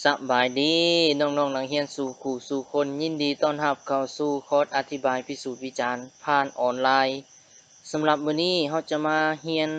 ສະບາຍດີນ້ອງໆນັກຮຽນສູ່ຄູ່ສູ່ຄົນ, ຍິນດີຕ້ອນຮັບເຂົ້າສູ່ຄອດອະທິບາຍພິສູດວິຈານຜ່ານອອນລາຍ. ສຳລັບມື້ນີ້ເຮົາຈະມາຮຽນ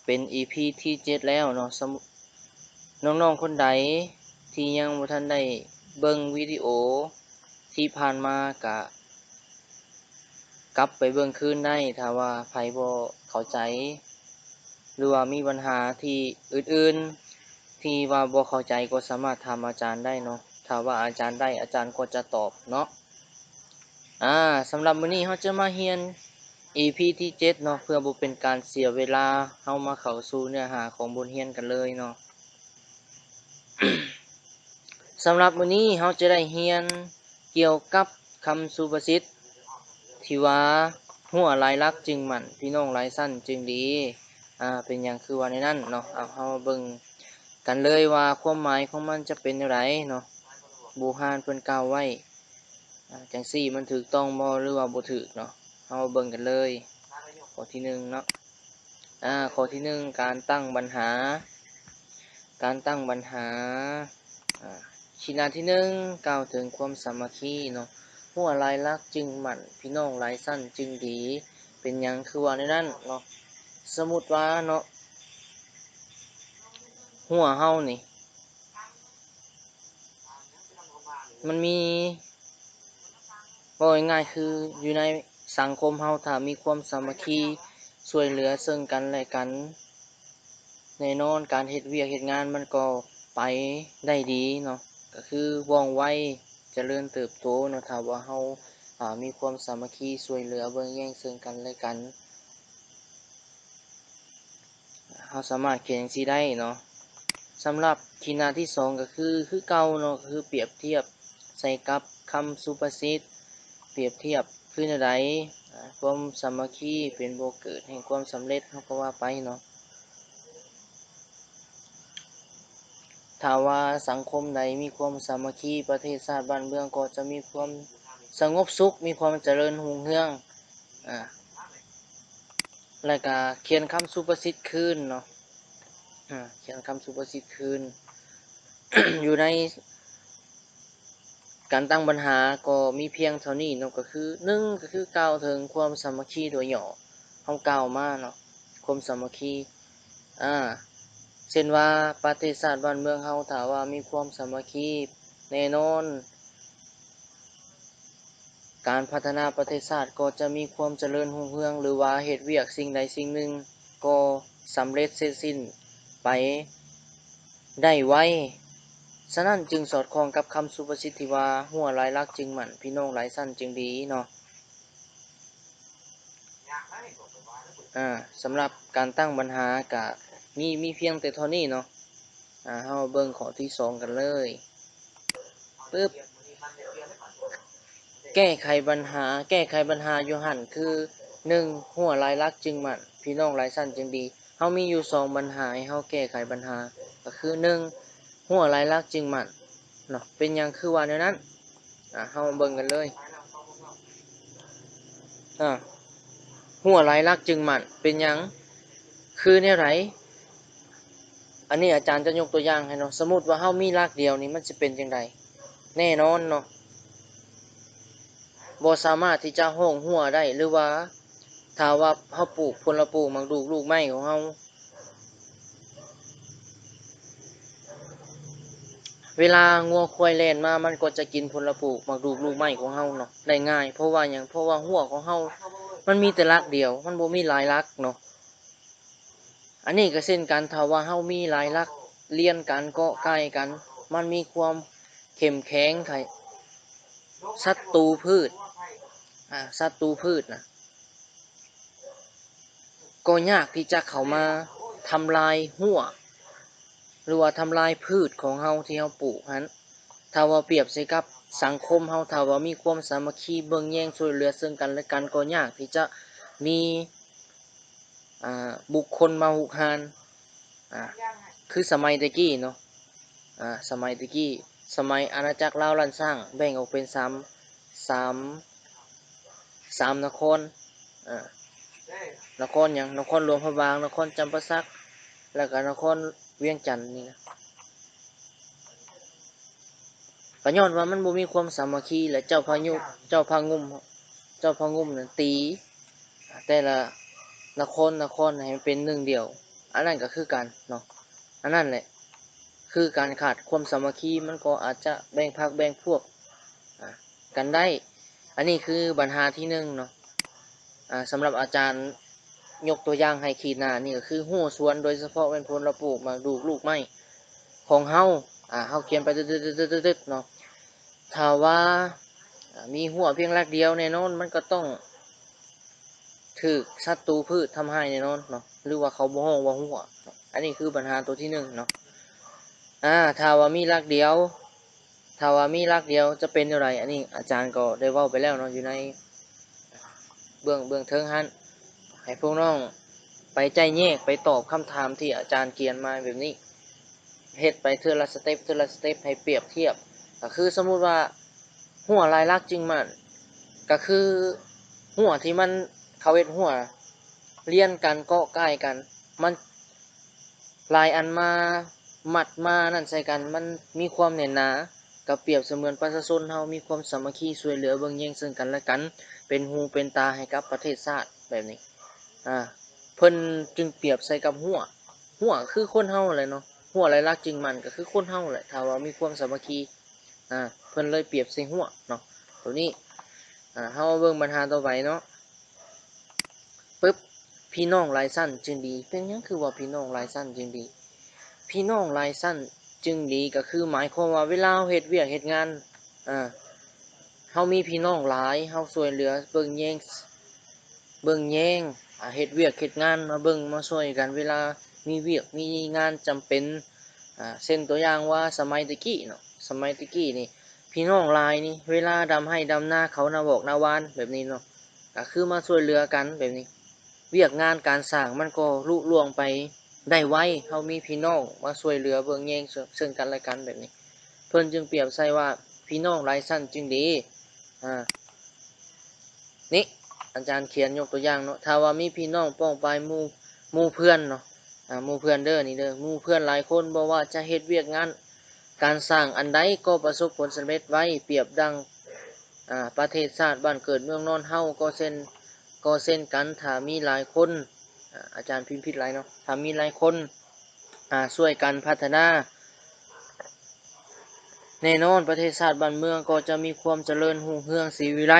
ເປັນອີພີທີເຈັດແລ້ວເນາະ. ສຳ ນ້ອງໆຄົນໃດທີ່ຍັງບໍ່ທັນໄດ້ເບິ່ງວິດີໂອທີ່ຜ່ານມາ ກະ ກັບໄປເບິ່ງຄືນໄດ້. ຖ້າວ່າໃຜບໍ່ເຂົ້າໃຈ ຫຼືວ່າມີບັນຫາທີ່ອື່ນໆທີ່ວ່າບໍ່ເຂົ້າໃຈ ກໍສາມາດຖາມອາຈານໄດ້ເນາະ. ຖ້າວ່າອາຈານໄດ້ ອາຈານກໍຈະຕອບເນາະ. ອາ ສຳລັບມື້ນີ້ເຮົາຈະມາຮຽນອີພີທີເຈັດເນາະ. ເພື່ອບໍ່ເປັນການເສຍເວລາ ເຮົາມາເຂົ້າສູ່ເນື້ອຫາຂອງບົດຮຽນກັນເລີຍເນາະ. ສຳລັບມື້ນີ້ເຮົາຈະໄດ້ຮຽນກ່ຽວກັບຄຳສຸພາສິດທີ່ວ່າ ຮົ້ວຫຼາຍຫຼັກຈຶ່ງໝັ້ນ ພີ່ນ້ອງຫຼາຍຊັ້ນຈຶ່ງດີ. ອາ ເປັນຫຍັງຄືວ່າແນວນັ້ນເນາະ? ເອົາ ເຮົາມາເບິ່ງກັນເລີຍວ່າຄວາມໝາຍຂອງມັນຈະເປັນແນວໃດເນາະ. ບູຮານເພິ່ນກ່າວໄວ້ ອາ ຈັ່ງຊີ້ມັນຖືກຕ້ອງບໍ່ ຫຼືວ່າບໍ່ຖືກເນາະ? ເຮົາມາເບິ່ງກັນເລີຍ. ຂໍ້ທີໜຶ່ງເນາະ. ອາ ຂໍ້ທີໜຶ່ງ ການຕັ້ງບັນຫາ. ການຕັ້ງບັນຫາ. ອາ ຂີດໜ້າທີໜຶ່ງ ກ່າວເຖິງຄວາມສາມັກຄີເນາະ. ຮົ້ວຫຼາຍຫຼັກຈຶ່ງໝັ້ນ ພີ່ນ້ອງຫຼາຍຊັ້ນຈຶ່ງດີ. ເປັນຫຍັງຄືວ່າແນວນັ້ນເນາະ? ສົມມຸດວ່າເນາະ ຮົ້ວເຮົານີ້ ມັນມີ ເວົ້າງ່າຍໆຄືຢູ່ໃນສັງຄົມເຮົາ ຖ້າມີຄວາມສາມັກຄີຊ່ວຍເຫຼືອເຊິ່ງກັນແລະກັນ ແນ່ນອນການເຮັດວຽກເຮັດງານມັນກໍໄປໄດ້ດີເນາະ. ກໍຄືວ່ອງໄວ ຈະເລີນເຕີບໂຕເນາະ ຖ້າວ່າເຮົາ ອາ ມີຄວາມສາມັກຄີຊ່ວຍເຫຼືອເບິ່ງແຍງເຊິ່ງກັນແລະກັນ. ເຮົາສາມາດຂຽນຈັ່ງຊີ້ໄດ້ເນາະ. ສຳລັບຂີດໜ້າທີສອງກໍຄື ຄືເກົ່າເນາະ ກໍຄືປຽບທຽບໃສ່ກັບຄຳສຸພາສິດ. ປຽບທຽບຄືແນວໃດ? ອາ ຄວາມສາມັກຄີເປັນບໍ່ເກີດແຫ່ງຄວາມສຳເລັດ ເຮົາກໍວ່າໄປເນາະ. ຖ້າວ່າສັງຄົມໃດມີຄວາມສາມັກຄີ ປະເທດຊາດບ້ານເມືອງກໍຈະມີຄວາມສະຫງົບສຸກ ມີຄວາມຈະເລີນຮຸ່ງເຮືອງ. ອາ ແລ້ວກະຂຽນຄຳສຸພາສິດຄືນເນາະ. ອາ ຂຽນຄຳສຸພາສິດຄືນ. ຢູ່ໃນການຕັ້ງບັນຫາກໍມີພຽງເທົ່ານີ້ເນາະ. ກໍຄື ໜຶ່ງ ກໍຄືກ່າວເຖິງຄວາມສາມັກຄີໂດຍຫຍໍ້ ເຮົາກ່າວມາເນາະ ຄວາມສາມັກຄີ. ອາ ເຊັ່ນວ່າປະເທດຊາດບ້ານເມືອງເຮົາ ຖ້າວ່າມີຄວາມສາມັກຄີ ແນ່ນອນ ການພັດທະນາປະເທດຊາດກໍຈະມີຄວາມຈະເລີນຮຸ່ງເຮືອງ ຫຼືວ່າເຮັດວຽກສິ່ງໃດສິ່ງໜຶ່ງກໍສຳເລັດເສັດສິ້ນໄປໄດ້ໄວ. ສະນັ້ນຈຶ່ງສອດຄ່ອງກັບຄຳສຸພາສິດທີ່ວ່າ ຮົ້ວຫຼາຍຫຼັກຈຶ່ງໝັ້ນ ພີ່ນ້ອງຫຼາຍຊັ້ນຈຶ່ງດີເນາະ. ອາ ສຳລັບການຕັ້ງບັນຫາກະມີ ມີພຽງແຕ່ເທົ່ານີ້ເນາະ. ອາ ເຮົາເບິ່ງຂໍ້ທີສອງກັນເລີຍ. ປຶບ ແກ້ໄຂບັນຫາ. ແກ້ໄຂບັນຫາຢູ່ຫັ້ນຄື ໜຶ່ງ ຮົ້ວຫຼາຍຫຼັກຈຶ່ງໝັ້ນ ພີ່ນ້ອງຫຼາຍຊັ້ນຈຶ່ງດີ. ເຮົາມີຢູ່ສອງບັນຫາໃຫ້ເຮົາແກ້ໄຂບັນຫາ ກໍຄື ໜຶ່ງ ຮົ້ວຫຼາຍຫຼັກຈຶ່ງໝັ້ນເນາະ. ເປັນຫຍັງຄືວ່າແນວນັ້ນ? ອາ ເຮົາມາເບິ່ງກັນເລີຍ. ອາ ຮົ້ວຫຼາຍຫຼັກຈຶ່ງໝັ້ນ ເປັນຫຍັງ? ຄືແນວໃດ? ອັນນີ້ອາຈານຈະຍົກຕົວຢ່າງໃຫ້ເນາະ. ສົມມຸດວ່າເຮົາມີຫຼັກດຽວນີ້ ມັນຊິເປັນຈັ່ງໃດ? ແນ່ນອນເນາະ ບໍ່ສາມາດທີ່ຈະຮ້ອງຮົ້ວໄດ້ ຫຼືວ່າຖ້າວ່າເຮົາປູກຜົນລະປູກ ໝາກດູກລູກໄມ້ຂອງເຮົາ ເວລາງົວຄວາຍແລ່ນມາ ມັນກໍຈະກິນຜົນລະປູກ ໝາກດູກລູກໄມ້ຂອງເຮົາເນາະ ໄດ້ງ່າຍ. ເພາະວ່າຫຍັງ? ເພາະວ່າຮົ້ວຂອງເຮົາ ມັນມີແຕ່ຫຼັກດຽວ ມັນບໍ່ມີຫຼາຍຫຼັກເນາະ. ອັນນີ້ກໍເຊັ່ນກັນ ຖ້າວ່າເຮົາມີຫຼາຍຫຼັກລຽນກັນ ເກາະກ່າຍກັນ ມັນມີຄວາມເຂັ້ມແຂງ ໄທ ສັດຕູພືດ ອາ ສັດຕູພືດນະ ກໍຍາກທີ່ຈະເຂົ້າມາທຳລາຍຮົ້ວ ຫຼືວ່າທຳລາຍພືດຂອງເຮົາທີ່ເຮົາປູກຫັ້ນ. ຖ້າວ່າປຽບໃສ່ກັບສັງຄົມເຮົາ ຖ້າວ່າມີຄວາມສາມັກຄີເບິ່ງແຍງຊ່ວຍເຫຼືອເຊິ່ງກັນແລະກັນ ກໍຍາກທີ່ຈະມີ ອ່າ ບຸກຄົນມາຮຸກຮານ ອ່າ ຄືສະໄໝແຕ່ກີ້ເນາະ ອ່າ ສະໄໝແຕ່ກີ້ ສະໄໝອານາຈັກລາວລ້ານຊ້າງ ແບ່ງອອກເປັນສາມ ສາມ ສາມນະຄອນ ອ່າ ນະຄອນຫຍັງ? ນະຄອນຫຼວງພະບາງ, ນະຄອນຈຳປາສັກ ແລ້ວກໍນະຄອນວຽງຈັນນີ້ນະ. ກໍຍ້ອນວ່າມັນບໍ່ມີຄວາມສາມັກຄີ ແລະ ເຈົ້າພະຍຸ ເຈົ້າພະງຸ່ມ ເຈົ້າພະງຸ່ມນັ້ນຕີແຕ່ລະນະຄອນ ນະຄອນໃຫ້ມັນເປັນໜຶ່ງດຽວ ອັນນັ້ນກໍຄືກັນເນາະ. ອັນນັ້ນແຫຼະ ຄືການຂາດຄວາມສາມັກຄີ ມັນກໍອາດຈະແບ່ງພັກແບ່ງພວກ ອາ ກັນໄດ້. ອັນນີ້ຄືບັນຫາທີໜຶ່ງເນາະ. ອາ ສຳລັບອາຈານຍົກຕົວຢ່າງໃຫ້ຂີດໜ້ານີ້ກໍຄືຮົ້ວສວນ ໂດຍສະເພາະແມ່ນຜົນລະປູກ ໝາກດູກ ລູກໄມ້ຂອງເຮົາ ອາ ເຮົາຂຽນໄປຕຶດໆໆໆເນາະ. ຖ້າວ່າ ອາ ມີຮົ້ວພຽງຫຼັກດຽວ ແນ່ນອນມັນກໍຕ້ອງຖືກສັດຕູພືດທຳຮ້າຍແນ່ນອນເນາະ ຫຼືວ່າເຂົາບໍ່ຮ້ອງວ່າຮົ້ວເນາະ. ອັນນີ້ຄືບັນຫາຕົວທີໜຶ່ງເນາະ. ອາ ຖ້າວ່າມີຫຼັກດຽວ ຖ້າວ່າມີຫຼັກດຽວຈະເປັນແນວໃດ? ອັນນີ້ອາຈານກໍໄດ້ເວົ້າໄປແລ້ວເນາະ ຢູ່ໃນເບື້ອງ ເບື້ອງເທິງຫັ້ນ ໃຫ້ພວກນ້ອງໄປໄຈ້ແຍກ ໄປຕອບຄຳຖາມທີ່ອາຈານຂຽນມາແບບນີ້ ເຮັດໄປເທື່ອລະສະເຕັບ ເທື່ອລະສະເຕັບ ໃຫ້ປຽບທຽບ ກໍຄືສົມມຸດວ່າ ຮົ້ວລາຍຫຼັກຈຶ່ງໝັ້ນ ກໍຄືຮົ້ວທີ່ມັນ ເຂົາເຮັດຮົ້ວລຽນກັນ ເກາະກ່າຍກັນ ມັນ ຫຼາຍອັນມາມັດມານັ້ນໃສ່ກັນ ມັນມີຄວາມແໜ້ນໜາ. ກໍປຽບສະເໝືອນປະຊາຊົນເຮົາມີຄວາມສາມັກຄີ ຊ່ວຍເຫຼືອເບິ່ງແຍງເຊິ່ງກັນແລະກັນ ເປັນຫູເປັນຕາໃຫ້ກັບປະເທດຊາດແບບນີ້. ອາ ເພິ່ນຈຶ່ງປຽບໃສ່ກັບຮົ້ວ ຮົ້ວຄືຄົນເຮົາແຫຼະເນາະ ຮົ້ວລາຍຫຼັກຈຶ່ງໝັ້ນກໍຄືຄົນເຮົາແຫຼະ ຖ້າວ່າມີຄວາມສາມັກຄີ ອາ ເພິ່ນເລີຍປຽບໃສ່ຮົ້ວເນາະ ໂຕນີ້. ອາ ເຮົາມາເບິ່ງບັນຫາຕໍ່ໄປເນາະ. ປຶບ ພີ່ນ້ອງຫຼາຍຊັ້ນຈຶ່ງດີ. ເປັນຫຍັງຄືວ່າພີ່ນ້ອງຫຼາຍຊັ້ນຈຶ່ງດີ? ພີ່ນ້ອງຫຼາຍຊັ້ນຈຶ່ງດີ ກໍຄືໝາຍຄວາມວ່າເວລາເຮົາເຮັດວຽກເຮັດງານ ເຮົາມີພີ່ນ້ອງຫຼາຍ ເຮົາຊ່ວຍເຫຼືອເບິ່ງແຍງ ເບິ່ງແຍງ ອາ ເຮັດວຽກເຮັດງານ ມາເບິ່ງມາຊ່ວຍກັນ ເວລາມີວຽກມີງານຈຳເປັນ ອາ ເຊັ່ນຕົວຢ່າງວ່າສະໄໝແຕ່ກີ້ເນາະ ສະໄໝແຕ່ກີ້ນີ້ ພີ່ນ້ອງຫຼາຍນີ້ ເວລາດຳໄຮ່ດຳນາ ເຂົ້ານາວອກນາຫວ່ານແບບນີ້ເນາະ ກໍຄືມາຊ່ວຍເຫຼືອກັນແບບນີ້ ວຽກງານການສ້າງມັນກໍລຸລ່ວງໄປໄດ້ໄວ ເຮົາມີພີ່ນ້ອງມາຊ່ວຍເຫຼືອເບິ່ງແຍງເຊິ່ງ ເຊິ່ງກັນແລະກັນແບບນີ້ ເພິ່ນຈຶ່ງປຽບໃສ່ວ່າ ພີ່ນ້ອງຫຼາຍຊັ້ນຈຶ່ງດີ. ອາ ນີ້ອາຈານຂຽນຍົກຕົວຢ່າງເນາະ ຖ້າວ່າມີພີ່ນ້ອງປ້ອງປາຍໝູ່ ໝູ່ເພື່ອນເນາະ ອາ ໝູ່ເພື່ອນເດີ ນີ້ເດີ ໝູ່ເພື່ອນຫຼາຍຄົນ ບໍ່ວ່າຈະເຮັດວຽກງານການສ້າງອັນໃດ ກໍປະສົບຜົນສຳເລັດໄວ ປຽບດັ່ງ ອາ ປະເທດຊາດບ້ານເກີດເມືອງນອນເຮົາກໍເຊັ່ນ ກໍເຊັ່ນກັນ ຖ້າມີຫຼາຍຄົນ ອາ ອາຈານພິມຜິດຫຼາຍເນາະ ຖ້າມີຫຼາຍຄົນ ອາ ຊ່ວຍກັນພັດທະນາ ແນ່ນອນປະເທດຊາດບ້ານເມືອງກໍຈະມີຄວາມຈະເລີນຮຸ່ງເຮືອງສີວິໄລ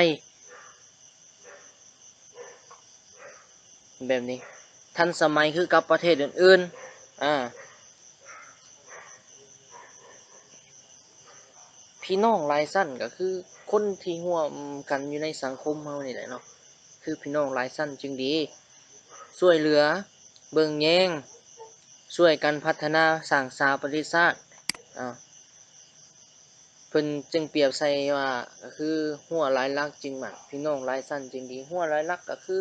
ແບບນີ້ ທັນສະໄໝຄືກັບປະເທດອື່ນໆ. ອາ ພີ່ນ້ອງຫຼາຍຊັ້ນກໍຄືຄົນທີ່ຮ່ວມກັນຢູ່ໃນສັງຄົມເຮົານີ້ແຫຼະເນາະ ຄືພີ່ນ້ອງຫຼາຍຊັ້ນຈຶ່ງດີ ຊ່ວຍເຫຼືອເບິ່ງແຍງ ຊ່ວຍກັນພັດທະນາສ້າງສາປະເທດຊາດ. ອາ ເພິ່ນຈຶ່ງປຽບໃສ່ວ່າ ກໍຄືຮົ້ວຫຼາຍຫຼັກຈຶ່ງໝັ້ນ ພີ່ນ້ອງຫຼາຍຊັ້ນຈຶ່ງດີ ຮົ້ວຫຼາຍຫຼັກກໍຄື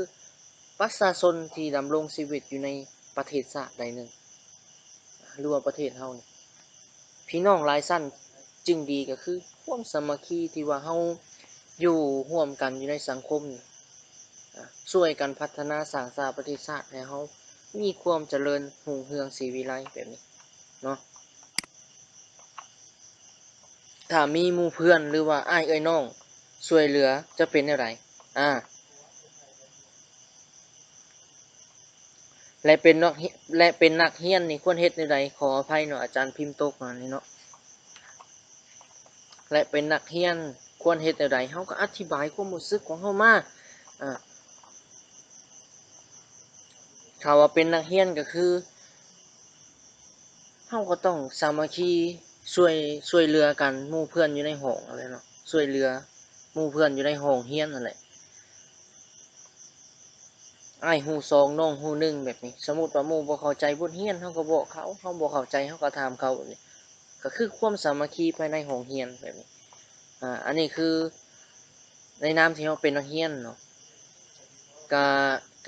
ປະຊາຊົນທີ່ດຳລົງຊີວິດຢູ່ໃນປະເທດຊາດໃດໜຶ່ງ ຫຼືວ່າປະເທດເຮົານີ້ ພີ່ນ້ອງຫຼາຍຊັ້ນຈຶ່ງດີ ກໍຄືຄວາມສາມັກຄີທີ່ວ່າເຮົາຢູ່ຮ່ວມກັນຢູ່ໃນສັງຄົມນີ້ ອາ ຊ່ວຍກັນພັດທະນາສ້າງສາປະເທດຊາດໃຫ້ເຮົາມີຄວາມຈະເລີນຮຸ່ງເຮືອງສີວິໄລແບບນີ້ເນາະ. ຖ້າມີໝູ່ເພື່ອນ ຫຼືວ່າອ້າຍເອື້ອຍນ້ອງຊ່ວຍເຫຼືອຈະເປັນແນວໃດ? ອາ ແລະເປັນນັກຮຽນ ແລະເປັນນັກຮຽນນີ້ຄວນເຮັດແນວໃດ? ຂໍອະໄພເນາະ ອາຈານພິມຕົກມານີ້ເນາະ ແລະເປັນນັກຮຽນຄວນເຮັດແນວໃດ? ເຮົາກໍອະທິບາຍຄວາມຮູ້ສຶກຂອງເຮົາມາ ອາ ຖ້າວ່າເປັນນັກຮຽນກໍຄື ເຮົາກໍຕ້ອງສາມັກຄີ ຊ່ວຍ ຊ່ວຍເຫຼືອກັນ ໝູ່ເພື່ອນຢູ່ໃນຫ້ອງຫັ້ນແຫຼະເນາະ ຊ່ວຍເຫຼືອໝູ່ເພື່ອນຢູ່ໃນຫ້ອງຮຽນຫັ້ນແຫຼະ ອ້າຍຮູ້ສອງ ນ້ອງຮູ້ໜຶ່ງແບບນີ້. ສົມມຸດວ່າໝູ່ບໍ່ເຂົ້າໃຈບົດຮຽນ ເຮົາກໍບອກເຂົາ ເຮົາບໍ່ເຂົ້າໃຈເຮົາກໍຖາມເຂົາແບບນີ້ ກໍຄືຄວາມສາມັກຄີພາຍໃນຫ້ອງຮຽນແບບນີ້. ອາ ອັນນີ້ຄືໃນນາມທີ່ເຮົາເປັນນັກຮຽນເນາະ ກະ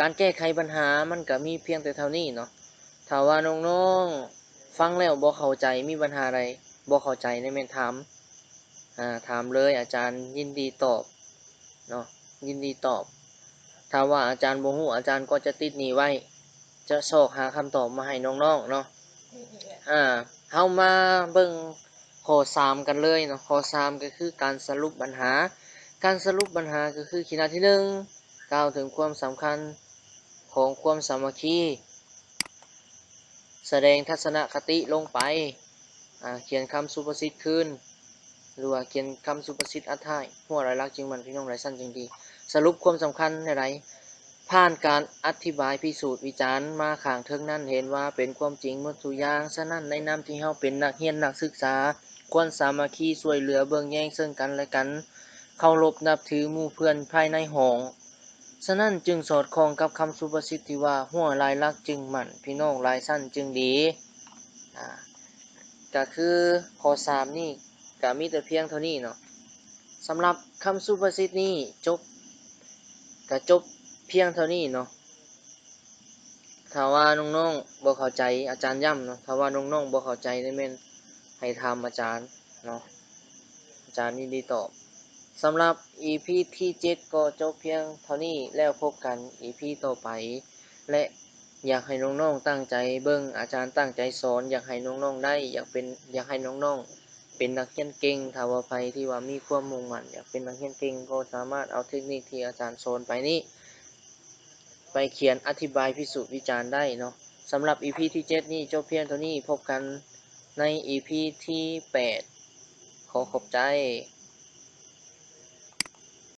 ການແກ້ໄຂບັນຫາມັນກະມີພຽງແຕ່ເທົ່ານີ້ເນາະ. ຖ້າວ່ານ້ອງໆຟັງແລ້ວບໍ່ເຂົ້າໃຈ ມີບັນຫາໃດບໍ່ເຂົ້າໃຈນີ້ແມ່ນຖາມ ອາ ຖາມເລີຍ ອາຈານຍິນດີຕອບເນາະ ຍິນດີຕອບ. ຖ້າວ່າອາຈານບໍ່ຮູ້ ອາຈານກໍຈະຕິດໜີ້ໄວ້ ຈະຊອກຫາຄຳຕອບມາໃຫ້ນ້ອງໆເນາະ. ອາ ເຮົາມາເບິ່ງ ຂໍ້ສາມກັນເລີຍເນາະ. ຂໍ້ສາມກໍຄືການສະຫຼຸບບັນຫາ. ການສະຫຼຸບບັນຫາກໍຄື ຂີດໜ້າທີໜຶ່ງ ກ່າວເຖິງຄວາມສຳຄັນຂອງຄວາມສາມັກຄີ, ສະແດງທັດສະນະຄະຕິລົງໄປ, ອາ, ຂຽນຄຳສຸພາສິດຄືນ ຫຼືວ່າຂຽນຄຳສຸພາສິດອັດທ້າຍ, ຮົ້ວຫຼາຍຫຼັກຈຶ່ງໝັ້ນ, ພີ່ນ້ອງຫຼາຍຊັ້ນຈຶ່ງດີ. ສະຫຼຸບຄວາມສຳຄັນແນວໃດ? ຜ່ານການອະທິບາຍພິສູດວິຈານມາຂ້າງເທິງນັ້ນ ເຫັນວ່າເປັນຄວາມຈິງໝົດທຸກຢ່າງ. ສະນັ້ນ ໃນນາມທີ່ເຮົາເປັນນັກຮຽນນັກສຶກສາ ຄວນສາມັກຄີຊ່ວຍເຫຼືອເບິ່ງແຍງເຊິ່ງກັນແລະກັນ, ເຄົາລົບນັບຖືໝູ່ເພື່ອນພາຍໃນຫ້ອງ. ສະນັ້ນຈຶ່ງສອດຄ່ອງກັບຄຳສຸພາສິດທີ່ວ່າ ຮົ້ວຫຼາຍຫຼັກຈຶ່ງໝັ້ນ, ພີ່ນ້ອງຫຼາຍຊັ້ນຈຶ່ງດີ. ອາ ກະຄືຂໍ້ສາມນີ້ກະມີແຕ່ພຽງເທົ່ານີ້ເນາະ. ສຳລັບຄຳສຸພາສິດນີ້ຈົບ ກະຈົບພຽງເທົ່ານີ້ເນາະ. ຖ້າວ່ານ້ອງໆບໍ່ເຂົ້າໃຈ, ອາຈານຢ້ຳເນາະ, ຖ້າວ່ານ້ອງໆບໍ່ເຂົ້າໃຈນີ້ແມ່ນໃຫ້ຖາມອາຈານເນາະ, ອາຈານຍິນດີຕອບ. ສຳລັບອີພີທີເຈັດກໍຈົບພຽງເທົ່ານີ້, ແລ້ວພົບກັນອີພີຕໍ່ໄປ ແລະ ຢາກໃຫ້ນ້ອງໆຕັ້ງໃຈເບິ່ງ, ອາຈານຕັ້ງໃຈສອນ, ຢາກໃຫ້ນ້ອງໆໄດ້, ຢາກເປັນ, ຢາກໃຫ້ນ້ອງໆເປັນນັກຮຽນເກັ່ງ. ຖ້າວ່າໃຜທີ່ວ່າມີຄວາມມຸ່ງໝັ້ນຢາກເປັນນັກຮຽນເກັ່ງ ກໍສາມາດເອົາເທັກນິກທີ່ອາຈານສອນໄປນີ້ ໄປຂຽນອະທິບາຍພິສູດວິຈານໄດ້ເນາະ. ສຳລັບອີພີທີເຈັດນີ້ຈົບພຽງເທົ່ານີ້, ພົບກັນໃນອີພີທີແປດ. ຂໍຂອບໃຈ.